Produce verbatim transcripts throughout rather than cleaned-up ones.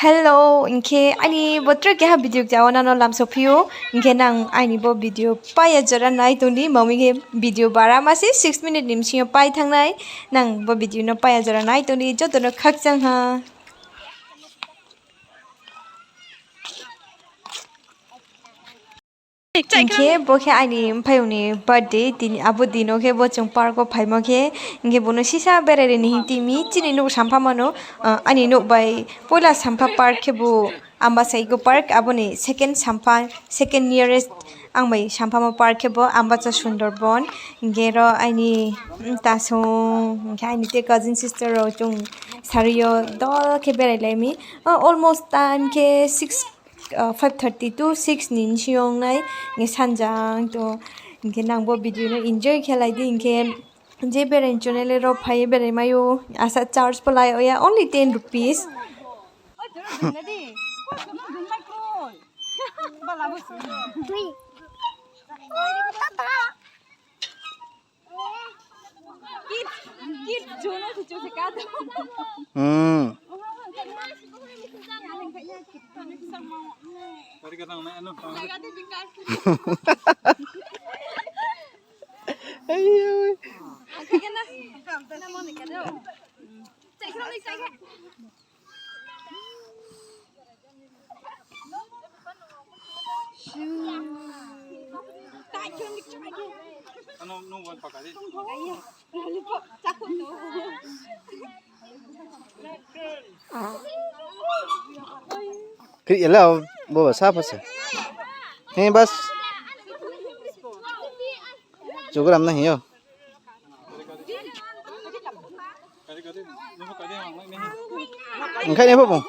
Hello, hing khe aini bo tre keha video kchao nang no lamsao phi ou, hing khe nang aini bo video pai ya jora nai tong di, mami khe video bara ma se six minute ni bsing yo pai thanng nai, nang bo video no pai ya jora nai tong di, joto no khakchang ha. Hing khe bo khe aini mphaiyong ni birthday, tini abo din no khe bo chung park wo phaimo khe, hing khe bung no sisa berai ri ni hing timi chini nouh sampha mano, ah, aini nouh bai poila sampha park khe bo Ambassa Eco Park, abo ni second sampha, second nearest ang bai samphamo park khe bo Ambassa Sundorbon, hing khe ro aini, mm, tasung, hing khe aini te cousin sister rao chung sari yo dol khe berai lai mi. Ah, almost time khe six, ah, five thirty to six ni bsing yo ong nai, hing khe sanja tong, hing khe nang bo video no enjoy khe lai di, hing khe je berai ni channel le ro phai ye berai mai ou, asa charge pho lai ya, only ten rupees. Hmm. Ayo. Kri ya le, bo ba sa pho se. He, bas. Chugram na hing yo. Nung khai ni pho bung.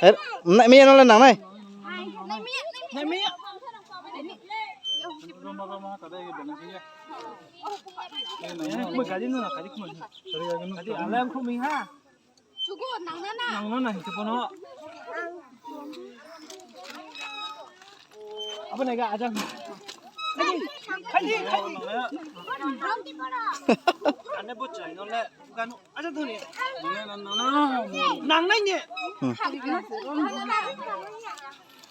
Her, nai mi ya no le nang nai. Nang no nang hing khe bono. Abo nai ga ajang. Khai di, khai di, khai di. Ane bo chai no le ganu ajang thani. Nang nai ni. Hmm.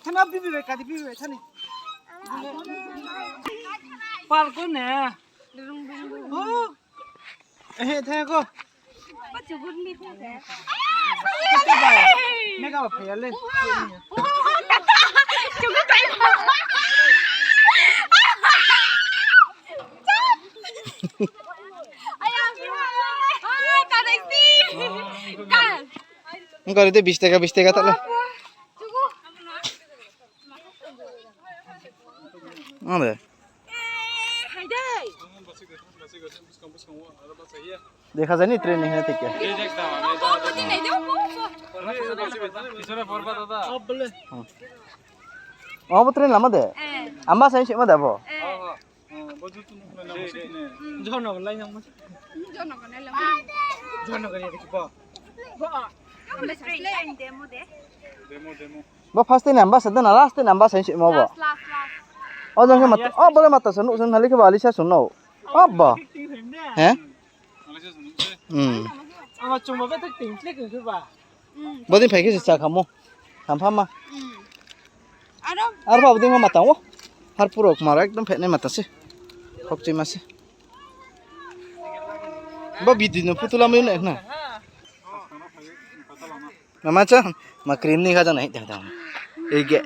Thana bibi bai kadi bibi bai thani. Pal ko ne. Oh. Eh, thai ko. Mega ba phai ya le. Ong kari de bis taka, bis taka ta le. Ong de. Dekha jai ni training hai thik ya. Hmm. Abo train lama de? Ambassa ni sima de abo? Jono lai nang mo. Jono lai nang mo. Jono lai nang mo. Bo first time Ambassa de na last time Ambassa ni sima bo? Last, last, last. O jang khe mat, o bole mata sa nuh sun hali khe bo alisa sun no. Abo. He? Hmm. Bodin phai khe se cha khamo. Sampha ma. Aro pha bodin ma matang o. Har puro kmar ekdom phainai mata se. Khokchima se. Bo bidi no phutu lamai na khna. Mama cha, ma cream ni kha jang nai, dang, dang. Ege.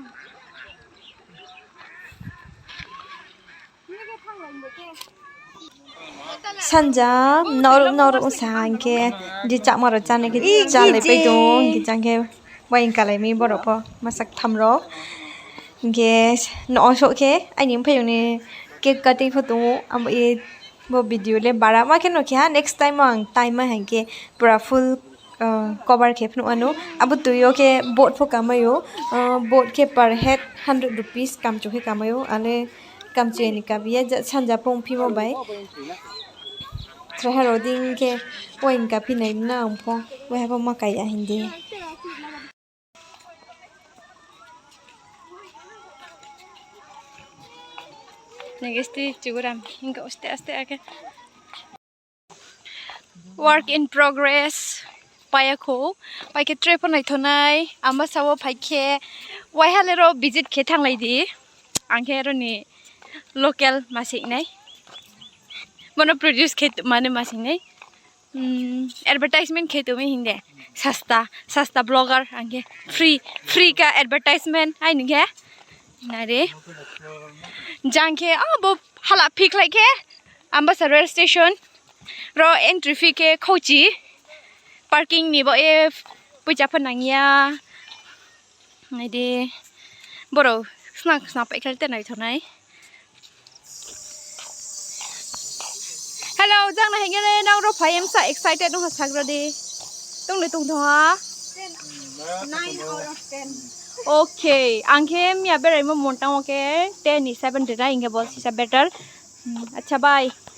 Sanja, nor, nor, sa hing khe, di chakma rao chánai khe, chálai pai tong, hing khe chang khe, wai kalai mi borao pho, masa ktham rao. Hing khe, no so khe, aini mphaiyong ni cake cutting pho tong ou, abo ye, bo video le bara ma khe no khe ha, next time ang time ma hing khe, pura full, ah, cover khe phnuh ano. Abo tui yo khe boat pho kamai ou, ah, boat khe per head hundred rupees kamchu khe kamai ou, ale kamchu ni kabi ya, ja-, sanja pho ongphimo bai. Traha rao dei khe wai kaphi nai na ang pho, wai ha pho ma kai ya hindi. Nege sti chuguram hingka aste aste ake. Work in progress. Paiya kho. Pai khe tre pho naithonai. Ambasa wo phai khe. Waiha le ro visit khe thannglai di. Ang khe ro ni local masing nai. Bono produce khe mane masing nai. Advertisement khe tongmi hing de. Sasta, sasta blogger ang khe. Free, free ka advertisement aini khe. Nare. Jang khe, abo hala phikhlai khe. Ambasa rail station. Ro entry fee khe khauchi. Parking ni bo e poicha pho nang ya. Nai di. Boro sna sna paikhlai te naithonai. Hello, jang na hingele nang ro phai msa excited nung ha sagra di. Tong le tong thong ha. Okay, ang khe miya beraimo montang wo khe ten ni seven ri nai hing khe bo sisa better. Acha, bye.